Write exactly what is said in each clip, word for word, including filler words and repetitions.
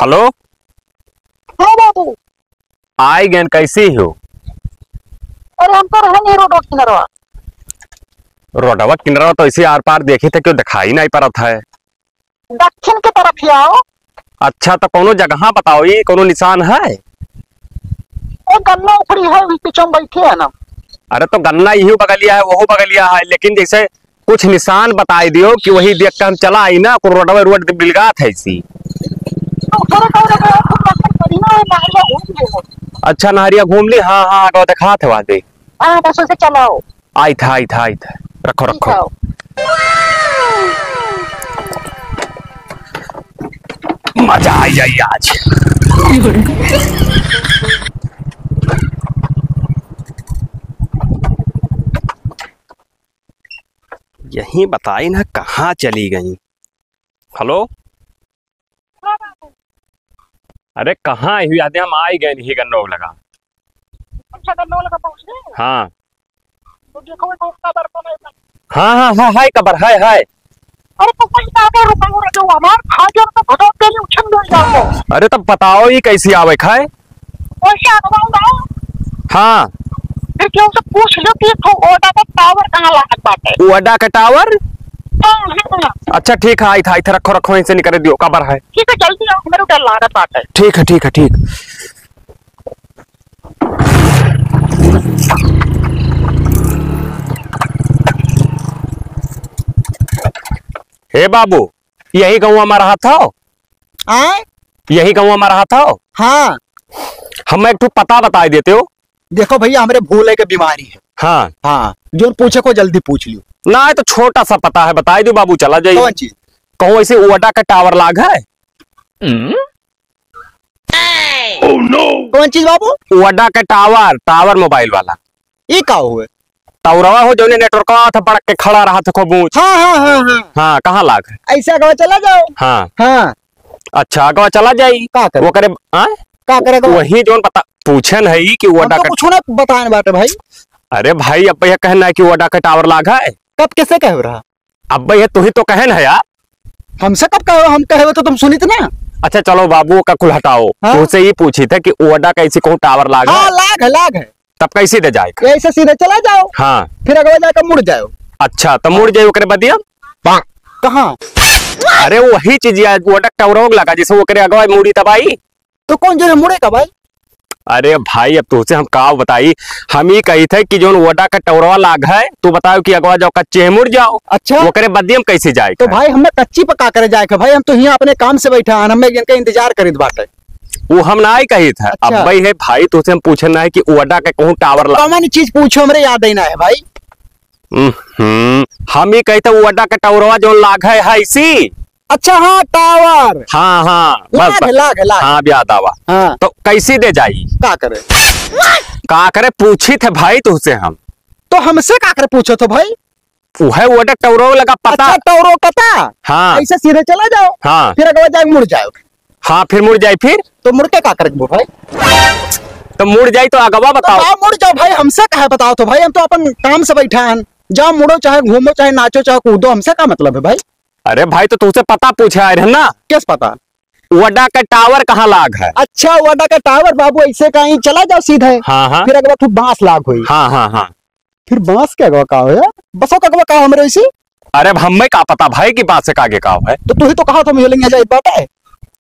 हेलो। हाँ बाबू। आई गैन, कैसी हो? अरे हम तो रहे नहीं रोडवा किनरवा। रोडवा किनरवा तो इसी आर पार देखी थे, क्यों दिखाई नहीं पड़त है? दक्षिण के तरफ ही आओ। अच्छा, तो कोनो जगह बताओ, ई कोनो निशान है? ए, गन्ना उखड़ी है, वही पीछे हम बैठे हैं ना। अरे, तो गन्ना इही बगलिया है, वहू बगलिया है, लेकिन जैसे कुछ निशान बताई दियो कि वही देख के हम चला आई ना, को रोडवे रोड बिलगात है इसी। तो उधर का उधर का तुम दर्शन करी ना, नहरिया घूम ली। अच्छा, नहरिया घूम ली, हाँ, हाँ, आगे दिखात है वहाँ दे। हाँ, बस उसे चलाओ। आई था, आई था, आई था। रखो, ठीक रखो। है। मजा आ जाई आज। यही बताई ना कहाँ चली गई। हेलो। अरे कहाँ हुई आदि, हम आई गए नहीं गन्नो लगा। अच्छा, गन्नो लगा पहुँच गए? हाँ। तो देखो, वो कबर पर है। हाँ, हाँ, हाँ, है कबर, है, है। अरे तो कोई ज्यादा रुका हो रहे हो, हमार खा गया तो घटक के लिए उछन दे जाओ। अरे तब बताओ, ये कैसी आवे खाए? वैसे आगवा उड़ाओ। हाँ। फिर केहू से पूछ लो कि एक ठो ओडा का टावर कहाँ लागत बाटे। ओडा का टावर? हाँ, हाँ। अच्छा, ठीक है, आई था, आई था, रखो, रखो, इनसे निकल दियो, कबर है। ठीक है, जल्दी आओ, मेरे डर लागत बाटे। ठीक है, ठीक है, ठीक। हे बाबू, यही गाँव में रहा था? आय? यही गाँव में रहा था? हाँ। हमें एक ठो पता बताई देते हो? देखो भैया, हमरे भूले के बीमारी है। हाँ। हाँ, जो पूछे को जल्दी पूछ लियो। ना, ये तो छोटा सा पता है, बताई दो बाबू, चला जाइए। कौन चीज? कहूँ ऐसे ओडा का टावर लाग है? Oh no! कौन चीज बाबू? ओडा का टावर, टावर मोबाइल वाला। ई का हुए? टावरवा हो जौने नेटवर्कवा था, बड़क के खड़ा रहा था खूब ऊंच। हाँ, हाँ, हाँ, हाँ। हाँ, कहाँ लाग है? ऐसे अगवा चला जाओ। हाँ। हाँ। अच्छा, अगवा चला जाई। का करे? वो करे, हाँ? का करे अगवा? वही जौन पता पूछन है कि वो हमको डॉक्टर कुछ ना बताएन बाटे भाई। अरे भाई, अब भैया कहना है कि वो डॉक्टर टावर लाग है। कब कैसे कह रहा? अब भैया तू ही तो कहन है यार। हमसे कब कहो? हम कहे हो तो तुम सुनित ना। अच्छा चलो बाबू, ओका कुल हटाओ। हाँ? तुमसे ये पूछी था कि ओडा कैसे कहूँ टावर लाग हाँ, है? लाग है, लाग है। तब कैसे दे जाए? ऐसे सीधे चला जाओ। हाँ। फिर अगवा जाकर मुड़ जाओ। अच्छा, तो मुड़ जाए ओकरे बदिया? कहाँ? अरे वही चीज यार, ओडा टावर लगा, जैसे ओकरे अगवा मुड़ी तब आई। तो कौन जो है मुड़े का भाई? अरे भाई, अब तुझसे हम का बताई, हम ई कही थे कि जौन ओडा का टावरवा लाग है, तू बताओ कि अगवा जाओ कच्चे है मुड़ जाओ। अच्छा। ओकरे बदिया में कैसे जाए तो के? भाई, हमें कच्ची पे का करे जाए के भाई? हम तो हियाँ अपने काम से बैठा हन, हमें इनका इंतजार करीत बाटे। वो हम ना ही कही थे। अच्छा। अब भाई है भाई, तुझसे हम पूछे ना है कि ओडा के कहूँ टावर ला कौन चीज पूछो, हमरे याद ही ना है भाई। हम्म, हम ही कही थे ओडा के टावरवा जौन लाग है, है इसी। अच्छा, हाँ, टावर। हाँ, हाँ, बस, लाग है, बस। लाग है, लाग है। हाँ, अब याद आवा। हाँ। तो कैसी दे जाई? का करे? का करे, पूछी थे भाई तुझसे हम। तो हमसे का करे पूछो तो भाई? वो है वो डक टौरो लगा पता। अच्छा, टौरो पता? हाँ। ऐसे सीधे चला जाओ। हाँ। फिर अगवा जाए मुड़ जाओ। हाँ, फिर मुड़ जाए फिर? तो मुड़ के का करे वो भाई? तो मुड़ जाए तो अगवा तो बताओ। जाओ, मुड़ जाओ भाई, हमसे काहे बताओ तो भाई, हम तो अपन काम से बैठा हन। जाओ मुड़ो, चाहे घूमो, चाहे नाचो, चाहे कूदो, हमसे का मतलब है भाई? अरे भाई, तो तुझसे पता पूछे आए रहे ना। किस पता? वडा का टावर कहाँ लाग है? अच्छा, वडा का टावर बाबू, ऐसे कहीं चला जाओ सीधे। हाँ, हाँ। फिर अगवा खूब बांस लाग होई। हाँ, हाँ, हाँ। फिर बांस के अगवा का हो यार? बसो का अगवा का हो हमरे इसी? अरे, अब हमें का पता भाई कि बांस के आगे का हो है? तो तू ही तो कहा था मुझे लेंगे जाए बात है।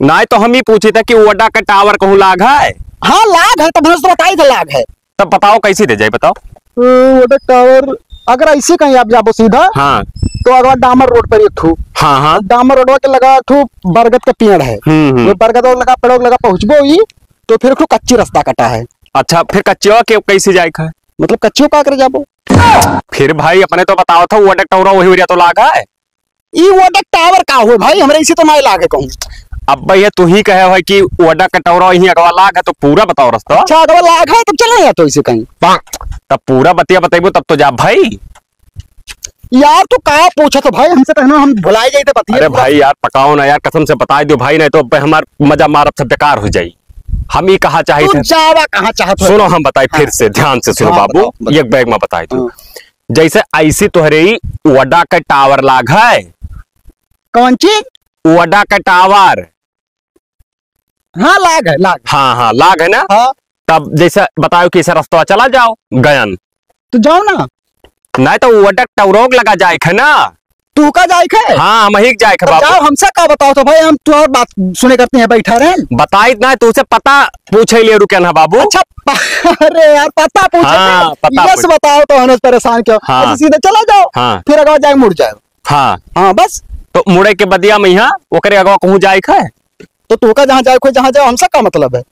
ना, तो हम ही पूछी था कि वडा का टावर कहूँ लाग है? हाँ, लाग है, तब हमसे तो बताई था लाग है। तब बताओ कैसे दे जाए, बताओ। तो वडा टावर अगर ऐसे कहीं आप जाबो सीधा, हाँ। तो अगवा डामर रोड पर एक ठो। हाँ, हाँ। डामर रोडवा के लगा एक ठो बरगद का पेड़ है। हम्म, हम्म। वो बरगद लगा, पेड़ लगा पहुँचबो ही, तो फिर एक ठो कच्ची रास्ता कटा है। अच्छा, फिर कच्ची के कैसे जाए का है? मतलब कच्चियो का करे जाबो? फिर भाई अपने तो बताओ था, वो अटक टौरा वही वरिया तो लाग है। ई वो अटक टावर का हुए भाई, हमरे इसे तो ना लागे कहूँ। अब भैया तू ही कहे है कि वो अटक टौरा वही अगवा लाग है, तो पूरा बताओ रास्ता। अच्छा, अगवा लाग है, तब चला जा तो इसे कहीं। तब पूरा बतिया बताइबो, तब तो जा भाई। यार, तू का पूछत हो भाई हमसे, तो है ना, हम भुलाए जाई तो बतिया अरे पूरा। भाई यार, पकाओ ना यार, कसम से बताई दो भाई, नहीं तो अब हमार मजा मारब सब बेकार हो जाई। हम ई कहा चाहिए तू थे। जावा कहाँ चाहत हो? सुनो, हम बताई फिर हाँ। से, ध्यान से सुनो हाँ, बाबू, बताओ, बताओ। एक बैग में बताई तू। हाँ। जैसे ऐसी तोहरे ई वडा का टावर लाग है। कौन चीज? वडा का टावर। हाँ, लाग है, लाग। हाँ, हाँ, लाग है ना? हाँ। तब जैसे बताओ कि ऐसे रस्तवा चला जाओ, गयन। तो जाओ ना। नहीं तो वो अड्डा टौरोक लगा जाए है ना। तू का जाए है? हाँ, हम ही जाए है तब बाबू। जाओ, हमसे का बताओ तो भाई, हम तो और बात सुने करते हैं, बैठा रहे। बताई ना, तू से पता पूछे लिए रुके ना बाबू। अच्छा, प-, अरे यार, पता पूछे हाँ, के? पता यस पूछ। बताओ तो, हनस परेशान क्यों? हाँ। अच्छा, सीधे चला जाओ। हाँ। फिर अगवा जाए, मुड़ जाए। हाँ। हाँ, बस। तो मुड़े के बदिया में यहाँ ओकरे अगवा कहूँ जाए है? तो तू का जहाँ जाए, कोई जहाँ जाओ, हमसे का मतलब है?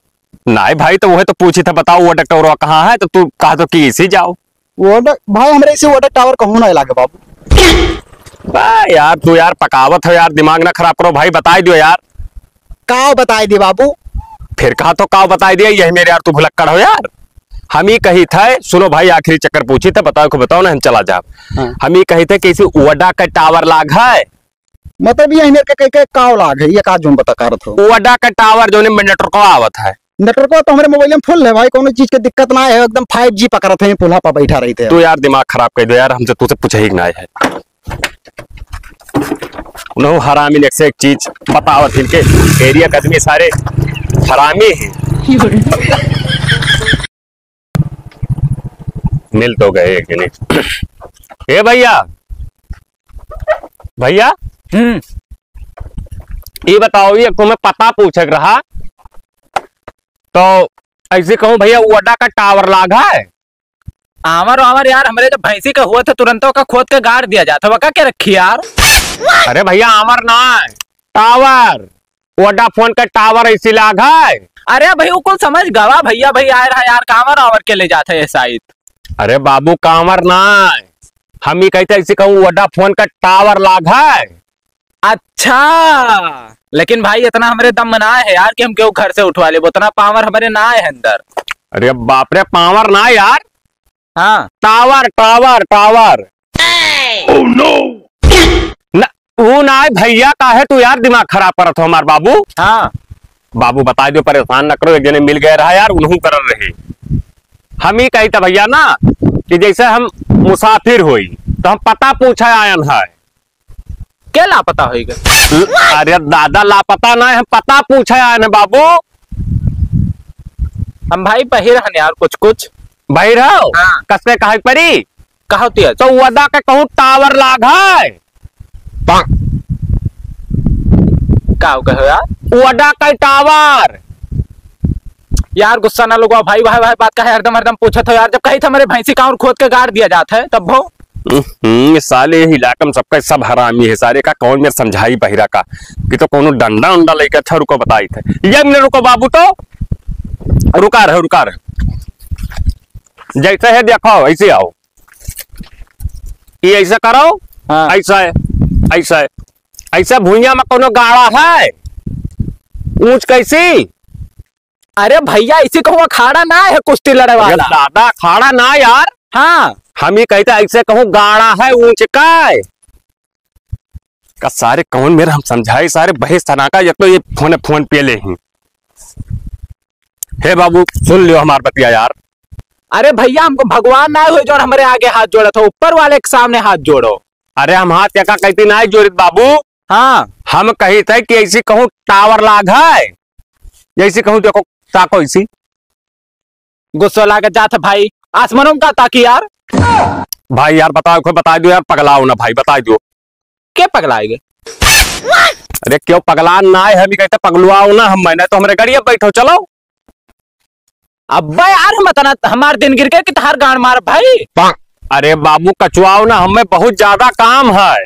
नहीं भाई, तो वह तो पूछी था, बताओ वो अड्डा टौरवा कहाँ है, तो तू कहा तो कि इसी जाओ। वो अड्डा, भाई, हमरे इसी वो अड्डा टावर कहूँ ना लागे बाबू। बा यार, तू यार पकावत हो यार, दिमाग ना खराब करो भाई, बताई दियो यार। काव बताई दी बाबू? फिर कहा तो काव बताई दिया, यही मेरे यार, तू भुलक्कड़ हो यार। हम ही कही थे, सुनो भाई, आखिरी चक्कर पूछी थे, बताओ को बताओ ना, हम चला जाब। हाँ। हम ही कही थे कि इसी ओडा का टावर लाग है। मतलब ये मेरे के, के, के काव लाग है, ये का जोन बता करत हो? ओडा का टावर जोन में नेटवर्क आवत है। नेटवर्क तो हमरे मोबाइल में फुल है भाई, कोनो चीज के दिक्कत ना है, एकदम फ़ाइव जी पकड़त है, पुल्हा पर बैठा रही थे। तू यार दिमाग खराब कर दो यार, हमसे तुझसे पूछे ही ना है। उन्हों हरामी ने एक से एक चीज बतावत, इनके एरिया के आदमी सारे हरामी हैं। मिल तो गए एक जने। ए भैया, भैया, हम्म। ये बताओ, ये तुम्हें पता पूछक रहा, तो ऐसे कहूँ भैया, ओडा का टावर लाग है? आवर, आवर यार, हमरे जब भैंसी का हुआ था, तुरंत ओका खोद के गाड़ दिया जाता, वका क्या रखी यार? अरे भैया, आवर ना, टावर, वोडाफोन का टावर ऐसी लाग है। अरे भाई, वो कुल समझ गवा भैया, भाई आए रहा यार, कावर आवर के ले जाता है शायद। अरे बाबू, कावर ना, हम ही कहते ऐसे कहूँ, वोडाफोन का टावर लाग है। अच्छा, लेकिन भाई इतना हमरे दम में ना है यार कि हम केहू घर से उठवा लेब, उतना पावर हमरे ना है अंदर। अरे बाप रे, पावर ना यार। हाँ। टावर, टावर, टावर। Oh no! न, ऊ ना है भैया, काहे तू यार दिमाग खराब करत हो हमार बाबू? हाँ। बाबू बताई दो, परेशान न करो, एक जने मिल गए रहा यार, उन्हों करल रहे। हम ही कही था भैया ना कि जैसे हम मुसाफिर होई तो हम पता पूछे आयन है। के लापता होइगा? अरे दादा, लापता ना है, हम पता पूछे आए ना बाबू। हम भाई बहिर हन यार, कुछ कुछ। बहिर हो? हाँ। कस के कहे परी? कहो तिया। तो वोडा के कहूँ टावर लाग है। का हो गए हो यार? वोडा के टावर। यार गुस्सा ना लगवा भाई, भाई, भाई बात का है, हरदम, हरदम पूछत हो यार, जब कही था हमारे भैंसी कावर खोद के गाड़ दिया जात है, तब भो। हम्म, साले ये इलाका में सबका सब हरामी है सारे का, कौन मेरे समझाई बहिरा का कि तो कोनो डंडा उंडा लेके अच्छा रुको बताई थे। ये मिनट रुको बाबू, तो रुका रहे, रुका रहे। जैसे है देखो, ऐसे आओ, ये ऐसे करो, हाँ। ऐसा है, ऐसा है, ऐसा भुइया में कोनो गाड़ा है, ऊंच कैसी? अरे भैया, इसी को हुआ खाड़ा ना है कुश्ती लड़े अरे वाला। दादा, खाड़ा ना यार। हाँ। हम ही कहते ऐसे कहूँ गाड़ा है ऊंच का है। का सारे कौन मेरे हम समझाए, सारे बहेस तना का, एक तो ये फोन, फोन पे ले ही। हे बाबू, सुन लियो हमार बतिया यार। अरे भैया, हमको भगवान ना हो जो हमरे आगे हाथ जोड़ा था, ऊपर वाले के सामने हाथ जोड़ो। अरे हम हाथ एका कहती ना जोड़ित बाबू। हाँ। हम कही थे कि ऐसी कहूँ टावर लाग है, ऐसी कहूँ देखो, ताको ऐसी। गुस्सा लागत जात है भाई, आसमानों का ताकि यार। भाई यार बताओ, कोई बता दो यार, पगलाओ ना भाई, बता दो। के पगलाएगे? अरे क्यों पगला ना है, हम ही कहते पगलुआओ ना, हम, मैंने तो हमरे गाड़ी बैठो, चलो। अब्बे यार, हम इतना, हमार दिन गिर के कि तहार गांड मार भाई। अरे बाबू, कचुआओ ना, हमें बहुत ज्यादा काम है।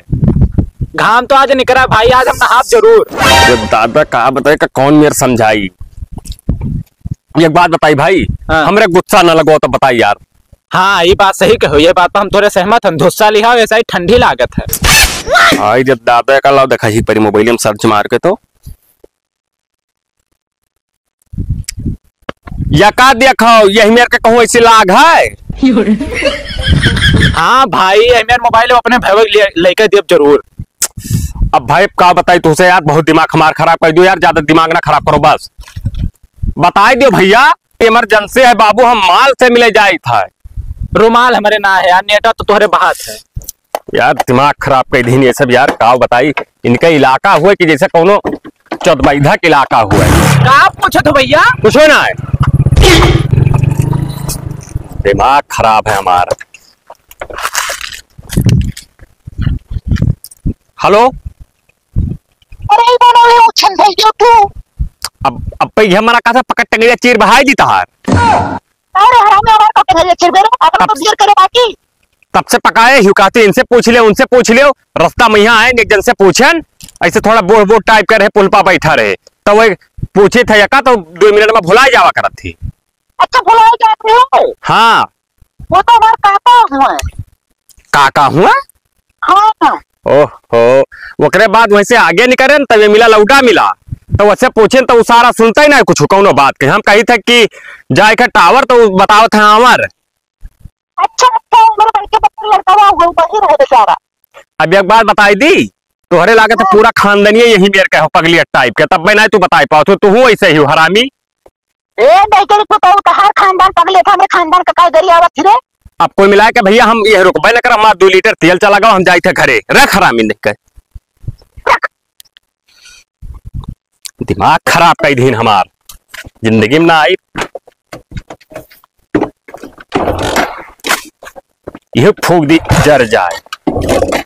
घाम तो आज निकरा भाई, आज हम नहाब जरूर। अरे दादा, का बताए का कौन मेर समझाई। एक बात बताई भाई, हाँ। हमरे गुस्सा ना लगो तो बताई यार। हाँ, ये बात सही कहो, ये बात पर हम थोड़े सहमत हन। धुस्सा लिहा वैसा ही ठंडी लागत है। आई रे दादा, का लाओ देखा ही परी मोबाइल में सर्च मार के तो। या का देखो, यही मेर के कहूँ ऐसी लाग है। हाँ भाई, यही मेर मोबाइल अपने भैया के लिए लेके देब जरूर। अब भाई का बताई तुझसे यार, बहुत दिमाग हमार खराब कर दियो यार, ज्यादा दिमाग ना खराब करो बस। बताई दियो भैया, इमरजेंसी है बाबू, हम माल से मिले जाई था। रुमाल हमरे ना है यार, नेटा तो तोहरे बहात है। यार दिमाग खराब कर दीन ये सब यार, का बताई, इनका इलाका हुआ कि जैसे कौनो चौदबैधक इलाका हुआ है। का पूछत हो भैया? कुछ ना है, दिमाग खराब है हमार। हेलो। अरे, ई कौन है, उछन भैया तू? अब, अब पे ये हमारा कहा था, पकड़ टंगड़िया चीर बहाई दी तहार। अरे हरामी, हमार का टंगड़िया चीर बेरो, अपन तब तो बियर करे बाकी। तब से पकाए हियो कहती, इनसे पूछ ले, उनसे पूछ ले, रास्ता में यहाँ आए, एक जन से पूछन, ऐसे थोड़ा बूढ़ बूढ़ टाइप के रहे, पुलपा बैठा रहे, तो वही पूछे थे यका, तो दो मिनट में भुला जावा करत थी। अच्छा, भुला जाते हो? हाँ। वो तो हमार काका हुआ है। काका हुआ? हाँ। ओहो, ओकरे बाद वैसे आगे निकरेन, तब ये मिला, लौटा मिला, तो वैसे पूछेन, तो उ सारा सुनता ही ना कुछ, कौनो बात के। हम कही थे कि जाए के टावर, तो उ बतावत है आवर। अच्छा, अच्छा, उम्र बढ़ के बच्चा लड़का हुआ, वही रहे बेचारा। अब एक बात बताई दी, तोहरे लागे तो हाँ। पूरा खानदानिये यही मेर के हो, पगलिया टाइप के, तब मैं ना तू बताई पाओ, तो तू ऐसे ही हो, हरामी। ए, नहीं करे तू तो, तहार खानदान पगले था, हमरे खानदान का काय गरियावत ही रे? अब कोई मिला के भैया, हम ये रुकबे न कर, हमार दो लीटर तेल चला गवा, हम जाई थे घरे। रख हरामी, नहीं कर। रख। दिमाग खराब कई दिन हमार, जिंदगी में ना आई। ये फूक दी, जर जाए।